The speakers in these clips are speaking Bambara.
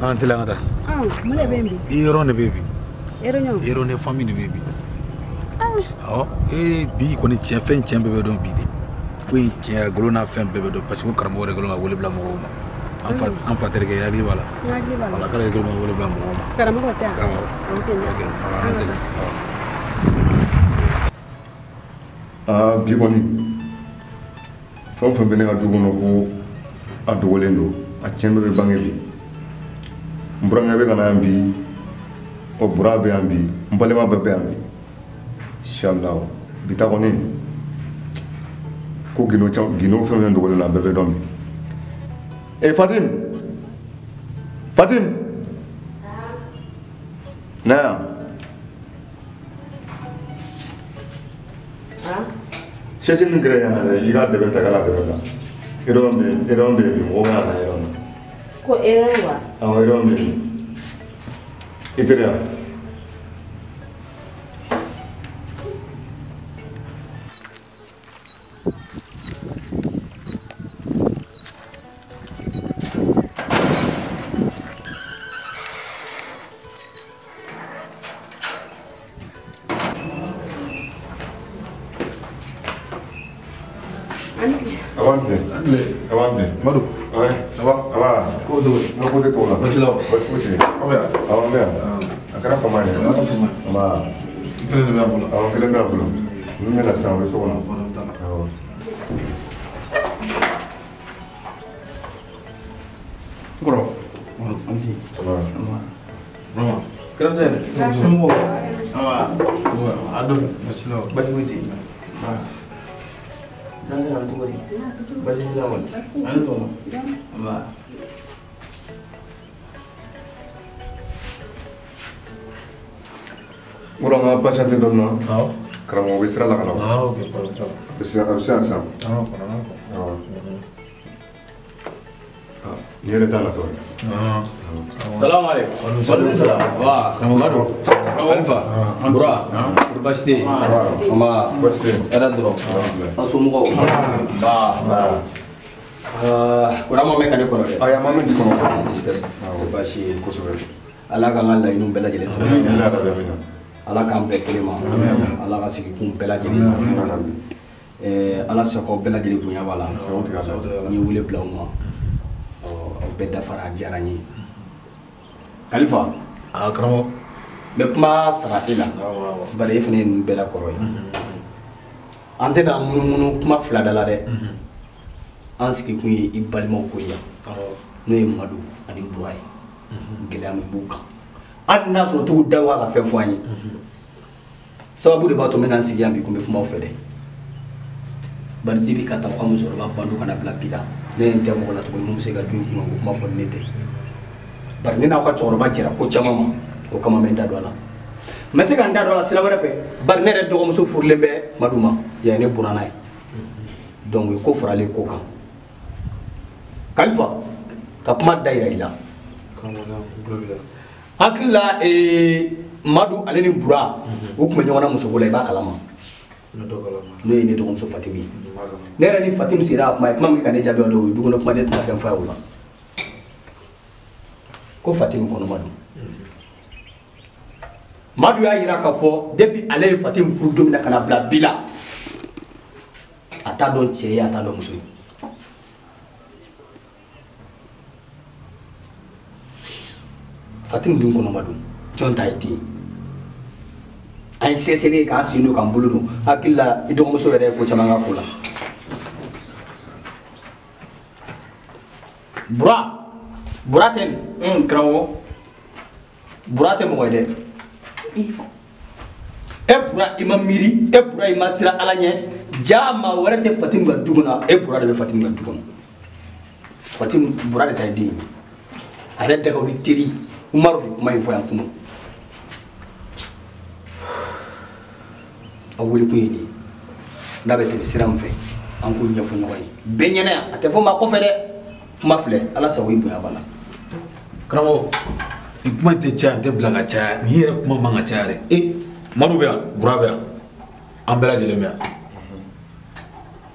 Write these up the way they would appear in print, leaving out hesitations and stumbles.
An tɛlɛ an ka taa. Mun de bɛ yen bi? I yɔrɔ de bɛ yen bi. Yɔrɔ ne famille de bɛ yen bi. Awɔ, bi kɔni tiɲɛ fɛn tiɲɛ bɛɛ bɛ dɔn bi de. Ko in tiɲɛ golo n'a fɛn bɛɛ bɛ dɔn parce que ko karamɔgɔ de kɛlen ka wele bila mɔgɔw ma. An fa terikɛ hakili b'a la. Wala k'ale kɛlen ka wele bila mɔgɔw ma. Karamɔgɔ tɛ yan? Awɔ. Ok, an tɛlɛ. Aa bi kɔni fɛn o fɛn bɛ ne ka du kɔnɔ ko a dogolen don a tiɲɛ bɛɛ bɛ bange bi. N burankɛ bɛ ka na yan bi, ɔ Bura bɛ yan bi, n balima bɛɛ bɛ yan bi. Inshallah bi ta kɔni ko gindo fɛn fɛn dogolen don a bɛɛ bɛ dɔn bi. Eh Fatim, Fatim, na yan. Sɛsi min kɛra yan dɛ, i ka dɛmɛ ta k'a la dɛmɛ ta. Erreur bɛ yen bi, mɔgɔw bɛ na erreur na. Ko erreur wa? Awɔ, erreur bɛ yen. I teri yan. Madu. Ouais. Ça va? Ça va. Ko dogo? Non, ko tɛ tɔgɔ la. Basi la. Basi foyi tɛ yen. Aw bɛ yan? Awɔ, n bɛ yan. A kɛra fama ye. A kɛra fama ye. Nba. I kelen de bɛ yan fɔlɔ? Awɔ, n kelen bɛ yan fɔlɔ. N bɛna sisan, o bɛ so kɔnɔ. Awɔ. N kɔrɔ. Madu, an ti. Ça va. Vraiment. Kɛra sɛ? Somɔgɔw? Nba. A dɔn. Basi la. Basi foyi tɛ yen. Kɛra sɛ, a bɛ cogo di? Basi t'i la kɔni? A ni sɔgɔma. Nba. N kɔrɔ, an ka patienter dɔɔni na. Awɔ. Karamɔgɔ bɛ sira la ka na. Ah, ok, problème t'a la. A bɛ se yan sisan. Awɔ, problème t'a la. Awɔ. Nin yɛrɛ t'a natɔ ye. Salamu aleykum. Waaleykum salam. Wa, Madu. Khalifa. Bura. Basi tɛ yen? Nba. Basi tɛ yen. Hɛrɛ dɔrɔn. An somɔgɔw? Nba. Kɔrɔ ma mɛn ka ne kɔnɔ dɛ. Ayi, a ma mɛn k'i kɔnɔ. O tɛ baasi ye. Kosɛbɛ. Ala k'an ka laɲiniw bɛɛ lajɛlen sabati. Amina yarabi, amina. Ala k'an bɛɛ kelen ma. Ala ka sigikun bɛɛ lajɛlen ma. Ala sago bɛɛ lajɛlen bonya b'a la. N ye wele bila u ma. Aw bɛɛ dafara, a diyara n ye. Khalifa. Ah, karamɔgɔ. N bɛ kuma sara e la. Bari e fana ye ninnu bɛɛ la kɔrɔ ye. An tɛna munumunu kuma fila da la dɛ. An sigikun ye i balimaw ko ye yan. N'o ye Madu ani Bura ye. Gɛlɛya min b'u kan. Hali n'a sɔrɔ t'u da ka fɛn fɔ an ye. Sababu de b'a to n bɛna n sigi yan bi ko n bɛ kuma aw fɛ dɛ. Bari depuis ka taa ka musokɔrɔba bandu kana bila bi la. Ne ye n tɛ mɔgɔ la tuguni mun bɛ se ka du in kunna ko kuma fɔ ni ne tɛ. Bari ne n'aw ka cɛkɔrɔba jɛra ko caman ma, o kama n bɛ n da don a la. N bɛ se ka n da don a la sira wɛrɛ fɛ, bari ne yɛrɛ dɔgɔmuso furulen bɛ Madu ma, yan ye ne buranna ye. Donc o ye ko faralen ko kan. Khalifa, ka kuma da yira i la. Hakili la Madu ale ni Bura u tun bɛ ɲɔgɔn na musoko la, i b'a kalama. N'o ye ne dɔgɔmuso Fatimi ye. Ne yɛrɛ ni Fatimi sera a kuma ye, kuma min ka ne jaabi o don, o ye du kɔnɔ kuma ne tɛna fɛn f'a ye o la. Ko Fatimi kɔnɔma don. Madu y'a yira k'a fɔ depuis ale ye Fatimi furu don min na ka na bila bi la, a t'a dɔn cɛ ye, a t'a dɔn muso ye. Fatimi dun kɔnɔma don, jɔn ta ye den ye. An ye sɛgɛsɛgɛli kɛ k'an sen don k'an bolo don, hakili la i dɔgɔmuso yɛrɛ ye ko caman k'a ko la. Bura, Bura tɛ nin. Karamɔgɔ. Bura tɛ mɔgɔ ye dɛ. E Bura i ma miiri, e Bura i ma siran Ala ɲɛ. Ja maa wɛrɛ tɛ Fatimi ka du kɔnɔ, e Bura de bɛ Fatimi ka du kɔnɔ. Fatimi Bura de ta ye den ye. A yɛrɛ dagaw ni teri Umaru de kuma in fɔ yan kunun. Aw wele kun ye nin ye. N'a bɛ tɛmɛ sira min fɛ, an k'o ɲɛfɔ ɲɔgɔn ye. Bɛɛ ɲɛna yan, a tɛ fɔ maa kɔfɛ dɛ. Kuma filɛ, Ala sago i bonya b'a la. Karamɔgɔ, nin kuma tɛ caya, n tɛ bila ka caya. Nin yɛrɛ kuma man ka caya dɛ. Madu bɛ yan, Bura bɛ yan, an bɛɛ lajɛlen bɛ yan.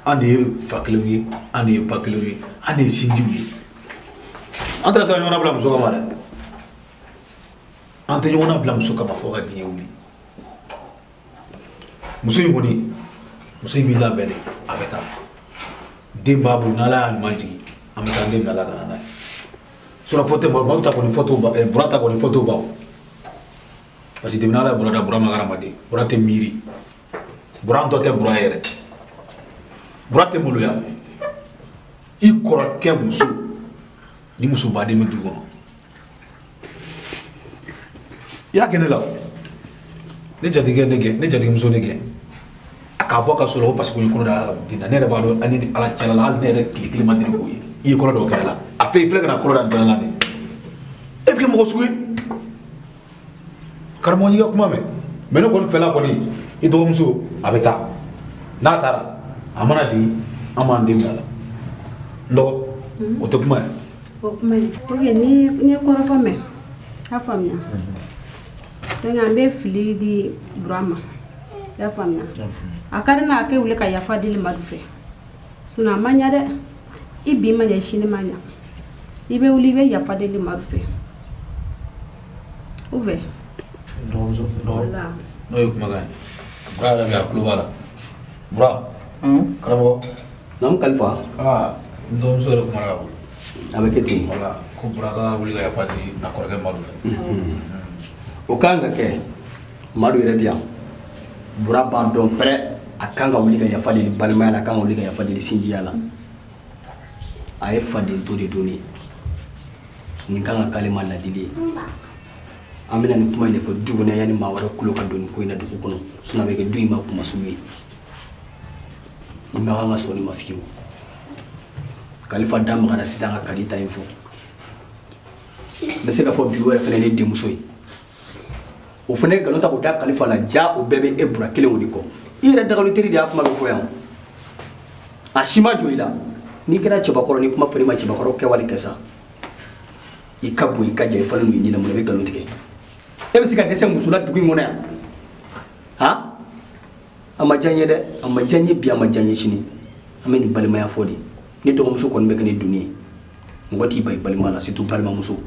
An de ye fa kelenw ye, an de ye ba kelenw ye, an de ye sinjiw ye. An tɛna se ka ɲɔgɔn labila muso kama dɛ. An tɛ ɲɔgɔn nabila muso kama fo ka diɲɛ wuli. Muso in kɔni, muso in b'i labɛn de, a bɛ taa. Den b'a bolo, n'Ala y'a ɲuman jigin, an bɛ taa den bila la ka na n'a ye. Sinon fɔ tɛ Baru ta kɔni fɔ t'o ba, Bura ta kɔni fɔ t'o ba o. Parce que depuis n'Ala ye Bura da, Bura ma hadamaden. Bura tɛ miiri. Bura tɔ tɛ Bura yɛrɛ. Bura tɛ maloya. I kɔrɔkɛ muso ni muso baden bɛ du kɔnɔ. I y'a kɛ ne la o. Ne jatigikɛ ne gɛn, ne jatigimuso ne gɛn. A k'a bɔ a ka so la ko parce que o ye kɔnɔ da den na. Ne yɛrɛ b'a dɔn ani ni Ala cɛla la hali ne yɛrɛ tile kelen ma deli k'o ye. I ye kɔnɔ da o fana la. A fɛ i filɛ ka na kɔnɔ da nin fana la de. E bɛ kɛ mɔgɔ sugu ye. Karamɔgɔ y'i ka kuma mɛn. Mais ne kɔni fɛla kɔni i dɔgɔmuso a bɛ taa. N'a taara a mana jigin an b'an den bila a la. N dɔgɔ o tɛ kuma ye. O kuma ye. Ok ni ye kɔrɔfɔ mɛn a y'a faamuya. Donc an bɛ fili di Bura ma. I y'a faamuya. A ka di n'a kɛ wuli ka yafa deli Madu fɛ. Sinon a ma ɲɛ dɛ. I bi ma ɲɛ sini ma ɲɛ. I bɛ wuli i bɛ yafa deli Madu fɛ. Ou bien. Dɔgɔmuso dɔgɔ n'o ye kumakan ye. Bura yɛrɛ bɛ a tulo b'a la. Bura. Karamɔgɔ. Naamu Kalifa. Aa n dɔgɔmuso yɛrɛ kumana ka bɔ. A bɛ kɛ ten. Wala ko Bura ka wuli ka yafa deli a kɔrɔkɛ Madu fɛ. O kan ka kɛ Madu yɛrɛ bɛ yan. Bura b'a dɔn pɛrɛ a kan ka wuli ka yafa deli balimaya la, a kan ka wuli ka yafa deli sinjiya la. A ye faden to de donni. Nin kan ka k'ale ma ladili ye. An bɛna nin kuma in de fɔ du kɔnɔ yanni maa wɛrɛ tulo ka don nin ko in na dugu kɔnɔ. Sinon a bɛ kɛ du in ma kumasulu ye. I ma kan ka sɔn nin ma fiyewu. Kalifa da magara sisan ka Kadi ta in fɔ. N bɛ se k'a fɔ bi o yɛrɛ fana ye ne denmuso ye. O fana ye nkalon ta k'o da Kalifa la, ja o bɛɛ bɛ e Bura kelen o de kɔ. I yɛrɛ dagalo teri de y'a kuma bɛ fɔ yan. A si ma jɔ i la. N'i kɛra cɛbakɔrɔ ni kuma fɔr'i ma cɛbakɔrɔ kɛwale kɛ sa. I ka bon i ka jan i falen don i ɲin na mun na i bɛ nkalon tigɛ. E bɛ se ka dɛsɛ muso la dugu in kɔnɔ yan. Han? A ma diya n ye dɛ, a ma diya n ye bi, a ma diya n ye sini. An bɛ nin balimaya fɔ de. Ne dɔgɔmuso kɔni bɛ kɛ ne doni ye. Mɔgɔ t'i ban i balima la, surtout balimamuso.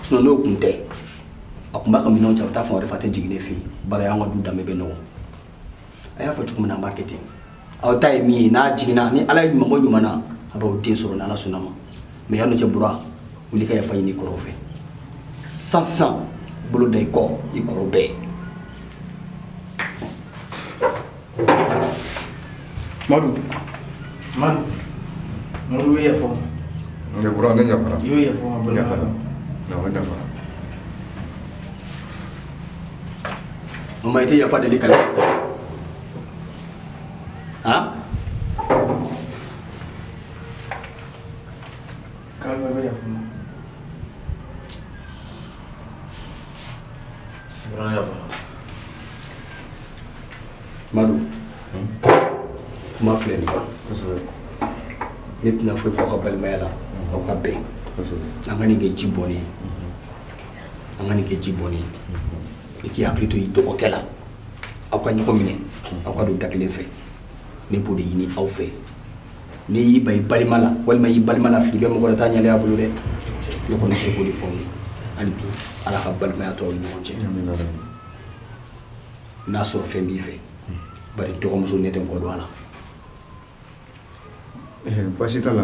Sinon n'o kun tɛ, a kun b'a ka minɛnw cɛ a bɛ taa fan wɛrɛ fɛ a tɛ jigin ne fɛ yen. Bari an ka du danbe bɛ nɔgɔ. A y'a fɔ cogo min na an b'a kɛ ten. Aw ta ye min ye n'a jiginna ni Ala ye ɲuman bɔ ɲuman na, a b'aw den sɔrɔ n'Ala sɔnna ma. Mais yan'o cɛ Bura, wuli ka yafa ɲini i kɔrɔw fɛ. Sisan sisan bolo da i kɔ i kɔrɔ bɛɛ. Madu, Madu, Madu i bɛ yafa ma. Ne Bura ne yafara. I bɛ yafa ma balima. Yafara. Awɔ ne yafara. Mama i tɛ yafa deli Kalifa. Han? Kalifa i bɛ yafa ma. Bura ne yafara. Madu. Kuma filɛ nin ye. Ne tɛna foyi fɔ aw ka balimaya la, aw ka bɛn. An ka nin kɛ ji bɔnnen ye. An ka nin kɛ ji bɔnnen ye. I k'i hakili to i dɔgɔkɛ la. Aw ka ɲɔgɔn minɛ, aw ka don da kelen fɛ. Ne b'o de ɲini aw fɛ. N'i y'i ban i balima la, walima i balima la fili bɛ mɔgɔ wɛrɛ t'a ɲɛlen a bolo dɛ. Ne kɔni se k'o de fɔ aw ye. Hali bi Ala ka balimaya to aw ni ɲɔgɔn cɛ. N'a sɔrɔ fɛn b'i fɛ, bari dɔgɔmuso ne tɛ n kɔ don a la. Baasi t'a la.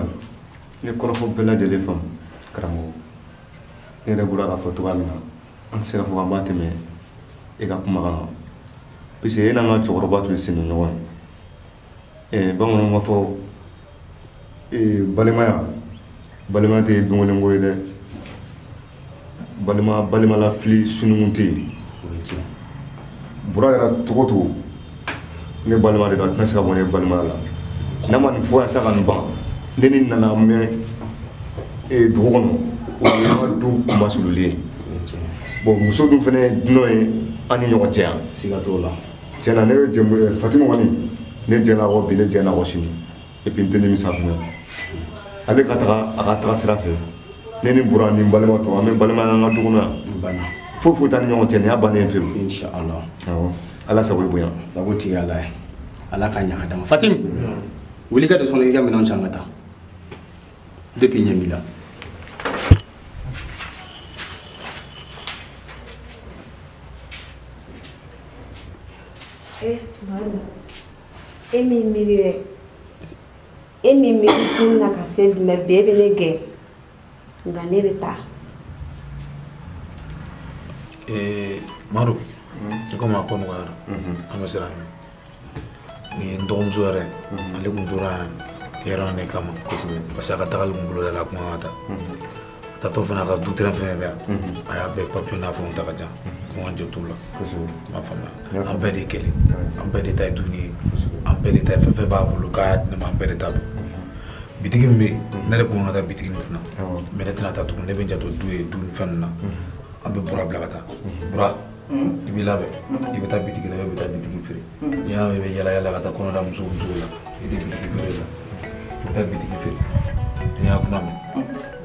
Ne kɔrɔfɔ bɛɛ lajɛlen faamu karamɔgɔ. Ne yɛrɛ bɔra k'a fɔ cogoya min na, an tɛ se k'a fɔ k'an b'a tɛmɛ e ka kumakan kan. Parce que e n'an ka cɛkɔrɔba tun ye sigiɲɔgɔn ye. Bamananw b'a fɔ balimaya, balimaya tɛ donkolenko ye dɛ. Balima balimalafili sununkun tɛ yen. Bura yɛrɛ cogo o cogo, ne balima de don, a tɛna se ka bɔ ne balimaya la. N'a ma nin fɔ yan sisan ka nin ban, ne ni nana mɛn dugu kɔnɔ, o ye an ka du kunmasululen ye. Bon muso dun fana ye dunan ye an ni ɲɔgɔn cɛ yan. Siga t'o la. Tiɲɛ na ne bɛ jɛ Fatima kɔni, ne jɛn'a kɔ bi, ne jɛn'a kɔ sini. Et puis n tɛ nimisa fana. Ale ka taga a ka taga sira fɛ. Ne ni Bura ni n balima tɔw, an bɛ balimaya an ka du kɔnɔ yan. Foyi foyi t'an ni ɲɔgɔn cɛ, nin y'a bannen ye pewu. Inshallah. Awɔ. Ala sago i bonya. Sago tigi Ala ye. Ala k'a ɲa ka d'a ma. Fatim, wuli ka don so kɔnɔ i ka minɛnw cɛ an ka taa. Depuis ɲɛ b'i la. E min miiri dɛ, e min miiri kun na ka se bi ma bi e bɛ ne gɛn, nka ne bɛ taa. Madu, i komi a ko nɔgɔyara, an bɛ siran ɲɛ. Nin ye n dɔgɔmuso yɛrɛ, ale kun tora yan yɛrɛ ne kama. Parce que a ka tagali kun bolo da la, a kun kan ka taa. A taatɔ fana a ka du terrain fɛn fɛn bɛ yan, a y'a bɛɛ papiye n'a fɛnw ta ka jan. Ko n ka jɔ t'u la. I m'a faamuya. An bɛɛ de ye kelen. An bɛɛ de ta ye dumuni ye. An bɛɛ de ta ye fɛn fɛn b'a bolo k'a y'a di ne ma, an bɛɛ de ta don. Bitigi min bɛ yen, ne yɛrɛ kun kan ka taa bitigi nin kunna. Mais ne tɛna taa tuguni, ne bɛ n janto du ye, du ni fɛn ninnu na. An bɛ Bura bila ka taa. Bura, i b'i labɛn, i bɛ taa bitigi la, i bɛ taa bitigi feere. N'i y'a mɛn i bɛ yala yala ka taa kɔnɔda musow la, i tɛ bitigi feere la. I bɛ taa bitigi feere. N'i y'a kuma mɛn,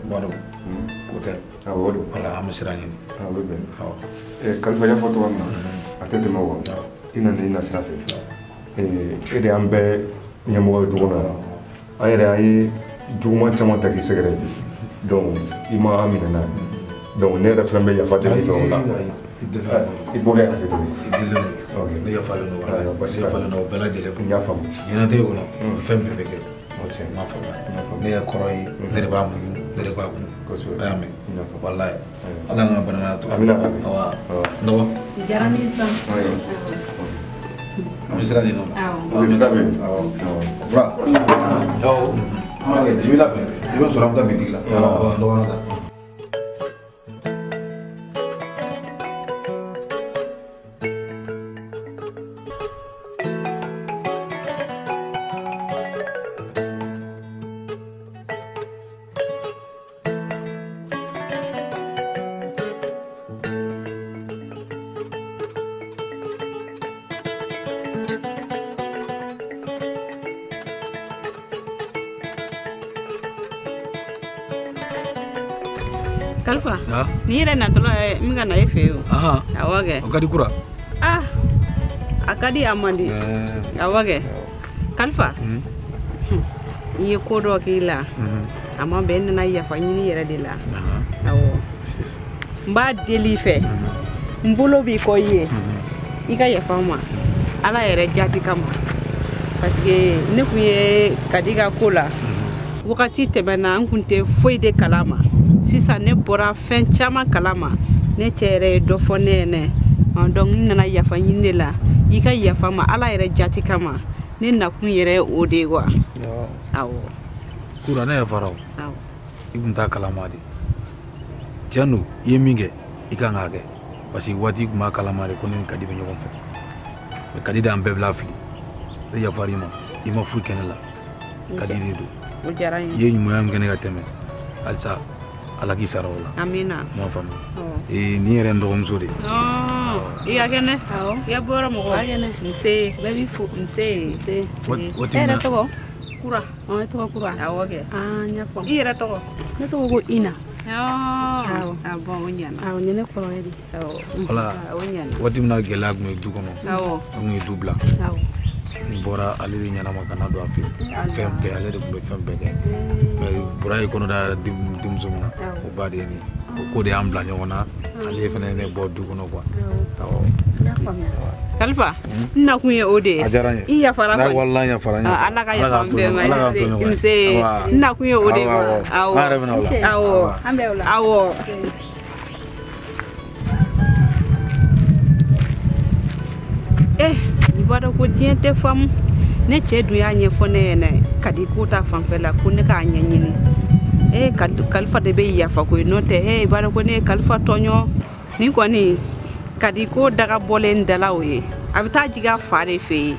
Madu, o tɛ. Awɔ, o don. Wala, an bɛ sira ɲini. Awɔ, o bɛ bɛn. Awɔ. Kalifa, y'a fɔ cogoya min na, a tɛ tɛmɛ o kan. I nana i na sira fɛ. E de y'an bɛɛ ɲɛmɔgɔ ye du kɔnɔ yan. An yɛrɛ an ye juguman caman ta k'i sɛgɛrɛ. Donc i ma an minɛ n'a ye. Donc ne yɛrɛ fana bɛ yafa deli fɛ o la. I b'o kɛ hakɛ to ye. I delilen don. Ne yafalen don, wala. Ne yafalen don o bɛɛ lajɛlen. N y'a faamu. Ɲɛnatigɛ kɔnɔ, fɛn bɛɛ bɛ kɛ. O tiɲɛ. N m'a faamuya. Ne ye kɔrɔ ye, ne de b'a muɲu, ne de b'a kun. Kosɛbɛ. A y'a mɛn. Walayi. Ala k'an ka balimaya to. Amina. Awa. Nɔgɔ. Diyara n ye sisan. An bɛ sira ɲini o la. Awɔ. O sira bɛ yen. Awɔ. Bura. Awɔ. I b'i labɛn. I bɛ sɔrɔ an bɛ taa bitigi la. Awɔ, nɔgɔ an ka taa. Kalifa, ni yɛrɛ natɔla ye min ka na e fɛ yen o. Awɔ kɛ. O ka di kura. Ah, a ka di a man di. Awɔ kɛ. Kalifa, i ye ko dɔ k'i la. A ma bɛn, n nana yafa ɲini yɛrɛ de la. Awɔ. N b'a deli i fɛ. N bolo b'i kɔ i ye. I ka yafa n ma. Ala yɛrɛ jati kama. Parce que ne kun ye Kadi ka ko la. Wagati tɛmɛna n kun tɛ foyi de kalama. Sisan ne bɔra fɛn caman kalama. Ne cɛ yɛrɛ ye dɔ fɔ ne ɲɛnɛ. Donc n nana yafa ɲini de la. I ka yafa n ma Ala yɛrɛ jati kama. Ne nakun yɛrɛ ye o de ye quoi. Awɔ. Kura, ne yafara o. Awɔ. I kun t'a kalama de. Tiɲɛ don, i ye min kɛ, i kan k'a kɛ. Parce que waati kun b'a kalama de ko ne ni Kadi bɛ ɲɔgɔn fɛ. Mais Kadi de y'an bɛɛ bila fili. Ne yafara i ma. I ma foyi kɛ ne la. Kadi de don. O diyara n ye. I ye ɲumanya min kɛ ne ka tɛmɛ. Halisa Ala k'i sara o la. Amina. N m'a faamu. Nin yɛrɛ n dɔgɔmuso de ye. I ka kɛnɛ. Awɔ. I ka bɔ yɔrɔ mɔgɔ. Ka kɛnɛ. Nse. Bɛɛ b'i fo. Nse. Nse. Waati E min yɛrɛ na. tɔgɔ? Kura. Ne tɔgɔ Kura. Awɔ kɛ. Ah, n y'a faamu. I yɛrɛ tɔgɔ? Ne tɔgɔ ko Ina. Awɔ. Ah bon, o ɲɛna. Awɔ, nin ye ne kɔrɔ ye de. Awɔ. Wala. O ɲɛna. Waati min na gɛlɛya tun bɛ du kɔnɔ. Awɔ. An kun ye du bila. Awɔ. N bɔra ale de ɲɛnama ka na don a fɛ yen. Fɛn bɛɛ, ale de tun bɛ fɛn bɛɛ kɛ. Mais Bura ye kɔnɔ da denmuso min na, o ba de ye nin ye. O ko de y'an bila ɲɔgɔn na. Ale fana ye ne bɔ du kɔnɔ quoi. Awɔ. Kalifa, n nakun ye o de ye. A diyara n ye. I yafara kɔni. Walahi, n yafara, n yafara. Ala ka yafa an bɛɛ ma. Ala k'an to ɲɔgɔn ye. Nse. N nakun ye o de ye. Awɔ. An yɛrɛ bɛ na o la. Awɔ. An bɛ o la. Awɔ. I b'a dɔn ko diɲɛ tɛ faamu. Ne cɛ dun y'a ɲɛfɔ ne ɲɛna Kadi ko ta fanfɛla ko ne k'a ɲɛɲini. Kalifa de bɛ yafa koyi, n'o tɛ i b'a dɔn ko ne ye Kalifa tɔɲɔ. Nin kɔni Kadi ko daga bɔlen dala o ye. A bɛ taa jigin a fa de fɛ yen.